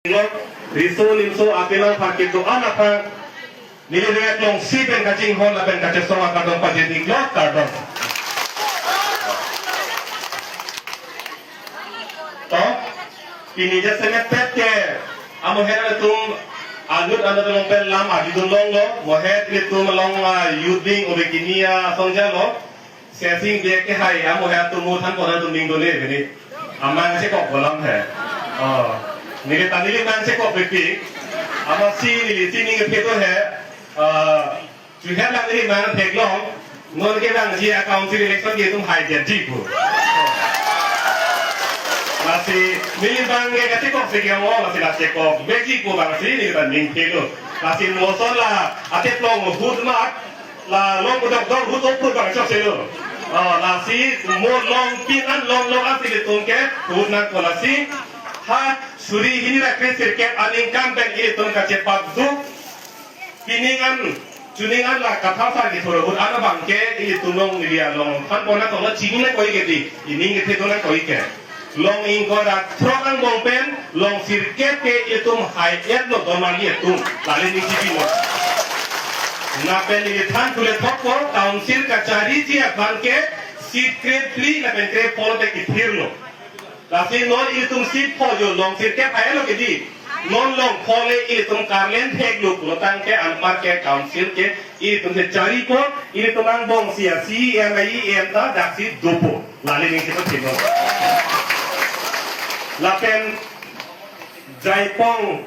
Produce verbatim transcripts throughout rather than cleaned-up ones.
Lo, riso nimso apelang aphan kedo-an aphan neli rat alongsi pen kachinghon lapen kachesong akardom pajir-iklo, kardom. To, pini jasemet pet ke, amoher atum, alut anat along pen lam adidun longlo, moher ilitum along, ah, youth wing ove kini asong jalo, Sesing biak ke hai, amoher atum mo than pona atum ning dole bini. Amang si kok bolam he. Oh. Neli ta neli mang si kok pipi. Amatsi neli si ning pheto he. Ah, chuhe lang neli mang theklong. Non kevangji a-council election ke itum hai dia ji pu. Lasi neli bang ke kachekok si ke mo, lasi la chekok. Beji pu bang si neli ta ning phelo. Lasi mo son la, ate plong hut mat. La long kedok dok hut oput bang chok selo. Oh, lasi mo longpin an long long an si ilitum ke hut nangkok lasi. Ha suri hini ra kre sirkep aningkan pen ilitum kachepakju. Pining an, chuning an la kathasar kethur ahut an abang ke ilitum long neli along than pona tong lo chini na koi ke di. Ining kethe do na koi ke. Long ingkoi ra throk angbong pen long sirkep ke itum hai-etlo don-arli atum. Lale ning chipi lo. Lapen neli than thule thokpo, council kachariji aphan ke seat kre phli lapen kre pho te kethirlo. Lasi non itum seat pho jo long sirkep hai-etlo ke di. Non long pho le itum karlen theklo pulo tangte anpar ke council ke itum si charipo, itum angbong si a-C E M, E M ta daksi dopo. Lale ning si pathino. Lapen Jaipong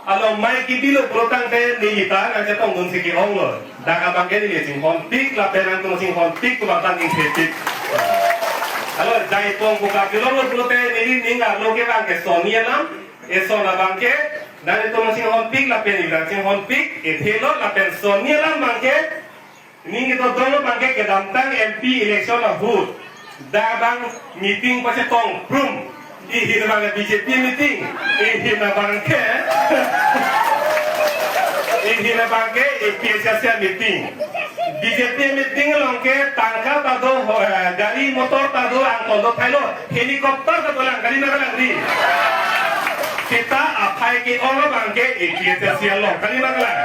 along mai kibilo pulo tangte neli ta nang Jaipong dun si ke-onglo. Dak abang ke neli chinghonpik lapen nangtum chinghonpik pu bang ta ning thepik. Alo Jaipong buka kilo lo pulote neli ning arlo ke bang ke soni alam. Eson abang ke, nangtum chinghonpik lapen neli chinghonpik, ethelo lapen soni alam bang ke, ning kedodong bang ke kedamtang M P election ahut. Dak bang meeting pachetong prum. Ihin bang ke B J P meeting. Ihin bang ke. Ihin bang ke A P H L C meeting. B J P meeting along ke tangka ta do, eh, gari motor ta do, angkol do thailo. Helicopter ta do lang, kali ma kalang di. Seta aphai ke-ong abang ke A P H L C along, kali ma kalang.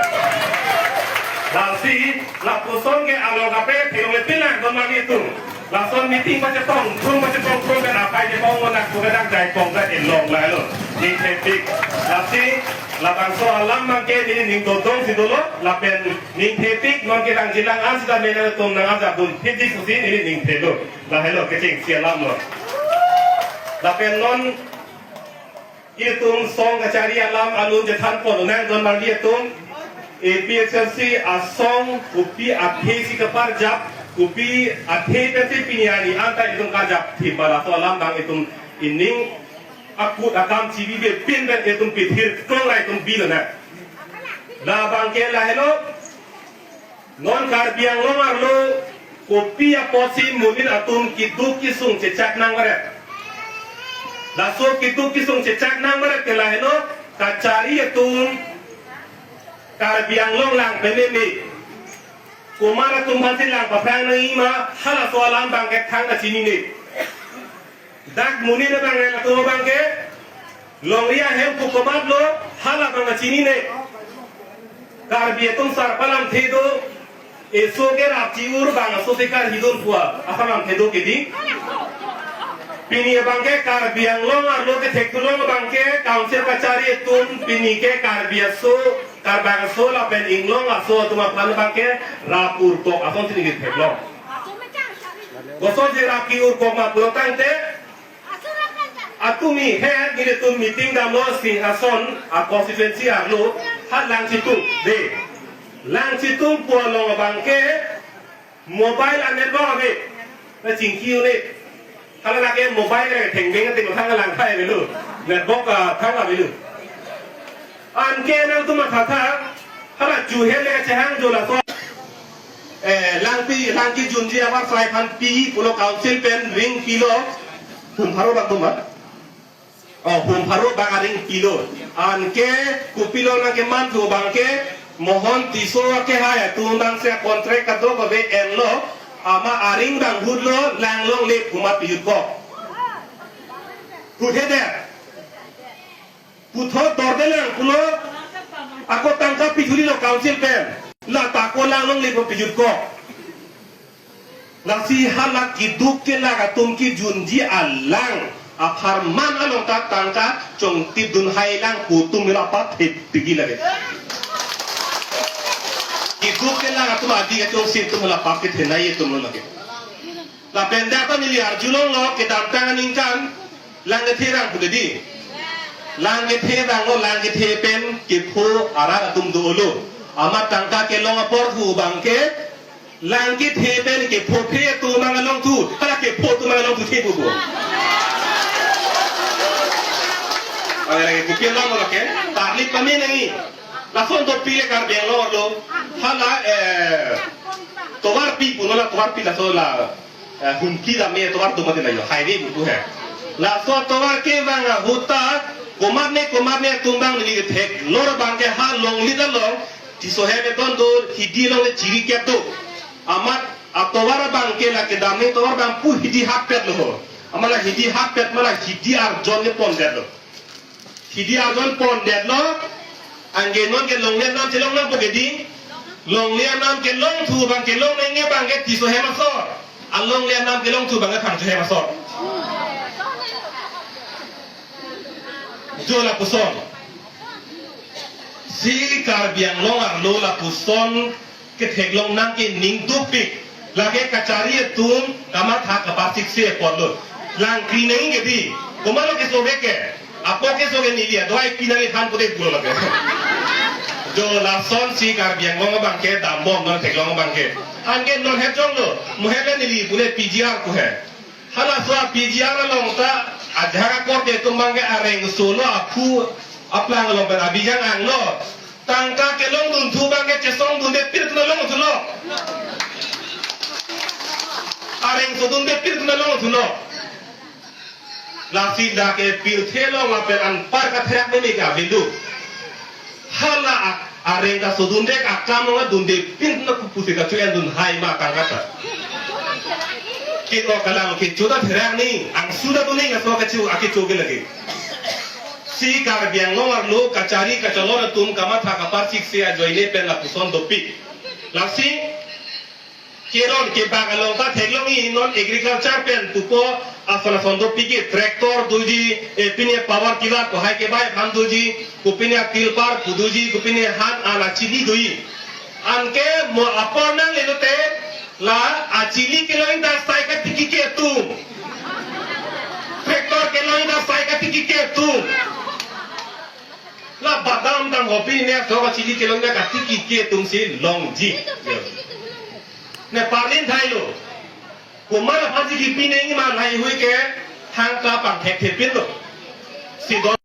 Lasi, lapuson ke along kape, thilong le pilang, don mani tung. Lason meeting pachetong, thum pachetong, thum pen aphai ke-ong anak, tu kadang Jaipong ta elong lahelo. Ning thepik. Lasi, labangso alam bang ke, neli ning dodong si dolo, lapen ning thepik, non ke nang jilang an sita menang tum nang ajak dun, thepik pusi, neli ning thelo. Lahelo kechengsi alam lo. Lapen non itum song kachari alam alun chethan pon nang don marli atum A P H L C asong kopi athe si kaparjap, kopi athe pensi pini arni anta itum karjap thip bala to alam bang itum ining akut akam chibi be pin pen itum pithir krong rai itum bilo na. Labang ke lahelo Non Karbi Anglong arlo kopi apotsi monit atum keduk kesung chechak nangvaret. Laso keduk kesung chechak nangvaret ke lahelo kachari atum Karbi Anglong lang pememe. Komat atum aphansi lang paphrang nangji ma halaso alam bangkethang kachinine. Dak monit abang rel atum abang ke longri ahem pu komatlo hala abang chinine. Karbi atum sarpo alamthe do, eso ke rap chi-ur bang aso si karhidun pu alamthe do kedi. Pini abang ke Karbi Anglong arlo kethek thulong abang ke council kachari atum pini ke Karbi aso, Karbang aso lapen inglong aso atum aphan abang ke rap urkok ason si ningit theklong. Kosonsi rap ki-urkok ma pulo tangte, atumi he nelitum meeting damlo Singhason a constituency arlo ha Langchitung de. Langchitung pu along abang ke mobile a network ave. Na chingki une. Hala lake mobile ke thengbeng te thang lang khai avelo. Network a thang avelo. Anke nangtum mathatha, hala chuhe le chehang jo laso. Eh, Langpi, Langki junji abar sai phan pi, pulo council pen ring pilo, hum pharo bak doma. Oh, hum pharo bak ring pilo. Anke, kopilo nangkeman tu abang ke, Mohon Tisso akehai atum bang se contract kadokave enlo, ama aring bang hutlo, langlongle pu ma piyut ko. Hut he der. Puthot dordelang pulo, ako tangka pithuli lo council pen. La ta ako lang longle pu pijutkok. Lasi hala keduk kelak atum kejunji alang apharman along ta tangka chongtip dun hai lang pu atum la pathip pigi lake. Keduk kelak atum adi kachongsi atum la pathip thenai atum lo lake. Lapen dak ta neli arjulonglo kedamtang aningkan lang kethe rang pu dedi. Lang kethe rang lo, lang kethe pen kepho arat atum dolo. Amat tangka kelong apor thu abangke lang kethe pen kepho phe atum abang along thu, hala kepho atum abang along thu the pu pu. Hala lake kopi along lo ke, tarlip pame nangji. Lason dopik le Karbi Anglong arlo. Hala, eh, tovarpi pu lo, la tovarpi laso la, eh, Humpli dam atovar atum mati la jo, highway pu he. Laso atovar kevang ahut ta komatne komatne atum abang neli theklor abangke ha longle along Tisso hem eton do, hidi along le chiri kep do. Amat atovar abangke la kedam atovar abang pu hidi hap pet lo ho. Amat la hidi hap pet ma la hidi arjon le pondetlo. Hidi arjon pondetlo. Anke non ke longle anam chelong nangpo ke di. Longle anam kelong thu abangke longle nge abangke Tisso hem asor. Alongle anam kelong thu abangke Phangcho hem asor. Jo lapuson. Si Karbi Anglong arlo lapuson ketheklong nang ke ning dopik. Lake kachari atum kamatha kaparsiksi apotlo. Lang kri nangji ke di. Komatlo keso ke ke. Apo keso ke neli adoi pinang ithan pute pulo lake. Jo lason si Karbi Anglong abangke dambom non theklong abangke. Anke non het jonglo. Mo het le neli pule P G R pu he. Halaso a P G R along ta ajahak akorte atum abangke areng solo aphu aplang along pen abijang anglo. Tangka kelong dun thu abangke chesong dunde pirthe long thulo. Areng so dunde pirthe long thulo. Lasi dak ke pirthe long lapen anpar katherak meme ke avindu. Hala ak- areng ta so dunde akam long dunde pin na kupusi kacho-en dun hai ma tangka ta. Kino kalang kecho ta therak ni, angsu ta tuning aso kacho akecho ke lake. Si Karbi Anglong arlo kachari kacholon atum kamatha kaparsiksi ajoine pen lapuson dopik. Lasi keron kebak along ta theklongji non agriculture pen pupo ason ason dopik ke tractor doji, eh, pine power tiller ko hai kebai aphan doji, kopine tilpar pu doji, kopine han an achili doji. Anke mo apor nanglelote la achili kelongji ta sai katiki ke atum. Tractor kelongji ta sai katiki ke atum. La badam dam hopi ne so achili kelongji ta katiki ke atum si longji. Ne parlin thailo. Komat aphansi kipi nangji ma laheihui ke thangta pangthekthepinlo. Si don